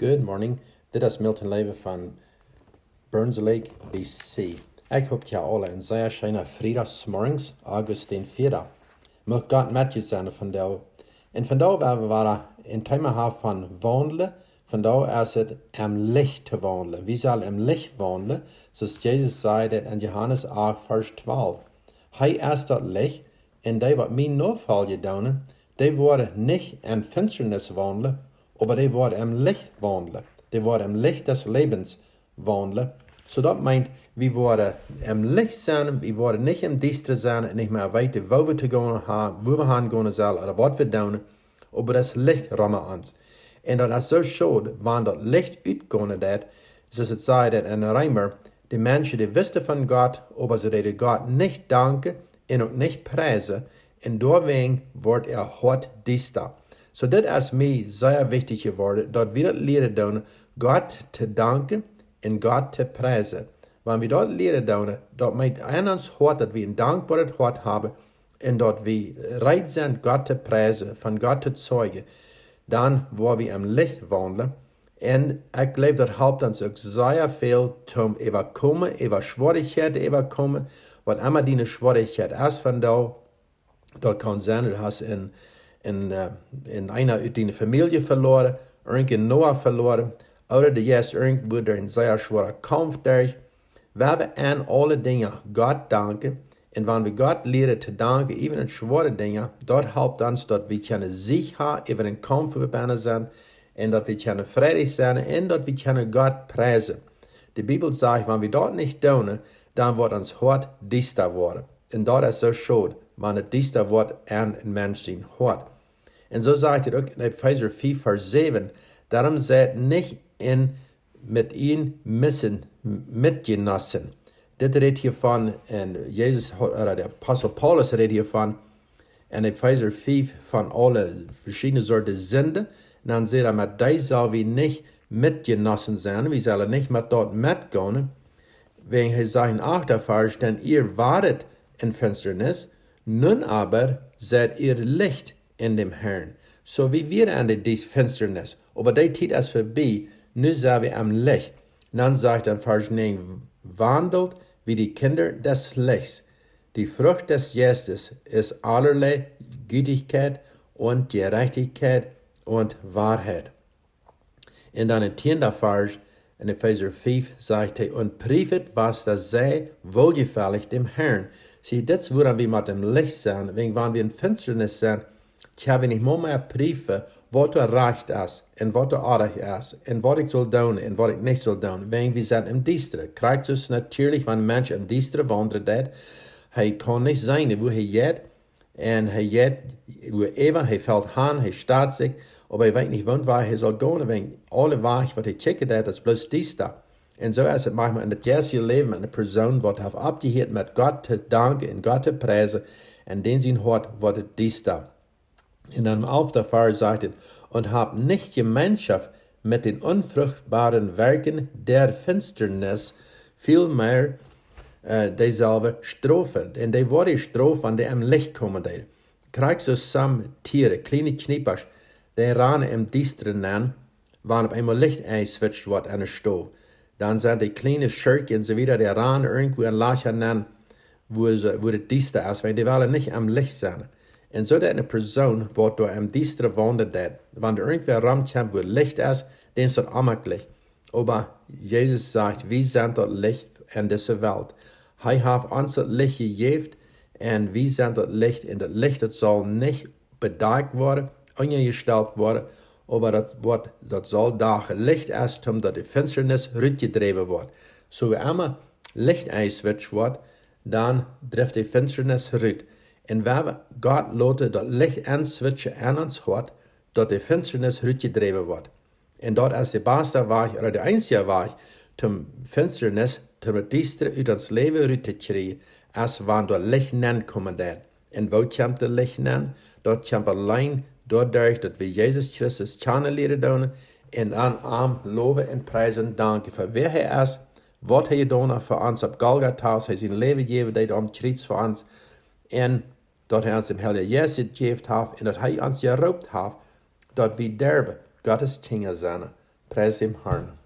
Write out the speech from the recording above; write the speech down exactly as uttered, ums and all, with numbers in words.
Good morning. Dit es Milton Leve von Burns Lake, B C. Ekj hop jie aule een sea scheena Friedach zemorjes, August dän vieeden. Mucht Gott met junt sennen vondoag. Un vondoag woa wie wada een Thema haben von waundlen. Vondoag es et em Licht to waundlen. Wie sellen em Licht waundlen, soo aus Jesus säd daut en Johanes acht, Varsch twalf. Hee es daut Licht, un dee waut mie nofoljen doonen, dee woaren nich em Finsternis waundlen, oba dee woaren em Licht waundlen. Dee woaren em Licht des Lebens waundlen. Soo daut meent, wie woaren em Licht sennen, wie woaren nich em Diestren sennen un nich mea weeten, wua wie to gonen haben, wua wie han gonen sellen, ooda waut wie doonen, oba daut Licht rom ons. Un daut es soo schod, wan daut Licht utgonen deit, soo aus et säd en Reema, de Menschen, dee wisten von Gott, oba see deeden Gott nich danken un uk nich priesen, un doawäajen wort äa Hoat diesta. Soo, dit es mie sea wichtich jeworden, daut wie daut lieren doonen, Gott to danken un Gott to priesen. Wan wie daut lieren doonen, daut meent en ons Hoat, daut wie een dankboaret Hoat haben un daut wie reed sent, Gott to priesen, von Gott to zeijen, dan woa wie em Licht waundlen. Un ekj jleew, daut halpt ons uk sea väl toom äwakomen, äwa Schwierichkjeiten äwakomen, waut emma diene Schwierichkjeit es vondoag. Daut kaun sennen, du hast een, een, äh, een eena ut diene Famielje veloaren, irjent een Noah veloaren, ooda du jeist irjentwua derch een sea schwoaren Kaumf derch. Wan wie en aule Dinja Gott danken, un wan wie Gott lieren to danken, uk en schwoare Dinja, daut halpt ons, daut wie kjennen Sieg haben äwa dän Kaumf, wua wie bennen sent, un daut wie kjennen fräd sennen, un daut wie kjennen Gott priesen. De Bibel sajcht, wan wie daut nich doonen, dan woat ons Hoat diesta woaren. Un daut es soo schod, wan et diesta woat en een Mensch sien Hoat. Un soo sajcht et uk en Efeesa fief, Varsch säwen: Doarom seid nich en met ihren Missen, Mitgenossen. Dit rät hia von, un Jesus, ooda de Apostel Paulus rät hia von, en Efeesa fief, von aule veschiedne Sorten Sinden. Un dan sajcht hee, met dee sell wie nich Mitgenossen sennen, wie sellen nich met daut metgonen. Wäajen hee sajcht em achten Varsch: Denn ihr waret in Finsternis, nun aber seid ihr Licht in dem Herrn. Soo, wie wieren en de Finsternis, oba dee Tiet es verbie, nu sent wie em Licht. Dan sajcht et en Varsch näajen: Wandelt wie die Kinder des Lichts. Die Frucht des Geistes ist allerlei Gütigkeit und Gerechtigkeit und Wahrheit. Un dan em tieenden Varsch en Efeesa fief sajcht hee: Und prüfet, was das sei, wohlgefällig dem Herrn. See, dit es wuarom wie met em Licht sent, wäajen wan wie en Finsternis sent, kjenn wie nich mea, mea prüfen, waut doa rajcht es un waut doa oajch es un waut ekj saul doonen un waut ekj nich saul doonen, wäajen wie sent em Diestren. Krakjt soo es natieedlich, wan een Mensch em Diestren waundlen deit, hee kaun nich seenen, wua hee jeit, un hee jeit, wua emma, hee felt han, hee steit sikj, oba hee weet nich, woont Wajch hee saul gonen, wäajen aule Wajch, waut hee kjikjen deit, es bloos diesta. Un soo es et maunchmol en daut jeistelje Läwen met eene Persoon, waut haft oppjehieet met Gott to danken un Gott to priesen, un dän sien Hoat woat et diesta. Un dan em alften Varsch sajcht et: Und habt nicht Gemeinschaft mit den unfruchtbaren Werken der Finsternis, vielmehr, äh, dieselbe strofen. Un dee woaren jestroft, wan dee em Licht komen deeden. Krakjt soo aus sommje Tieren, kjliene Kjniepasch, dee rannen em Diestren nenn, wan opp eemol Licht enswitcht woat en de Stow. Dan sent dee kjliene Schirkjes un soo wieda, dee rannen irjentwua en Lajcha nenn, wua see, wua et diesta es, wäajen dee wellen nich em Licht sennen. Un soo deit eene Persoon, waut doa em Diestren waundlen deit, wan doa irjentwäa romkjemt, wua Licht es, dän es daut onmäajlich. Oba Jesus sajcht, wie sent daut Licht en dise Welt. Hee haft ons daut Licht jejäft, un wie sent daut Licht, un daut Licht, daut saul nich bedakjt woaren, unjajestalt woaren, oba daut woat, daut saul dagen Licht es, toom daut de Finsternis rutjedräwen woat. Soo wua emma Licht enswitcht woat, dan drift de Finsternis rut. Un wan wie Gott loten daut Licht enswitchen en ons Hoat, daut de Finsternis rutjedräwen woat. Un daut es de basta Wajch, ooda de eensja Wajch, toom Finsternis, toom daut Diestre ut ons Läwen rut to kjrieen, es wan doa Licht nenkomen deit. Un woo kjemt daut Licht nenn? Daut kjemt auleen doaderch, daut wie Jesus Christus kjanen lieren doonen un aun am lowen un priesen, danken fa wäa hee es, waut hee jedonen haft fa ons opp Golgatha, aus hee sien Läwen jeef, deed aum Kjriez fa ons. Un daut hee ons dän Heiljen Jeist jejäft haft un daut hee ons jeroopt haft, daut wie derwen Gottes Kjinja sennen. Preis däm Harn.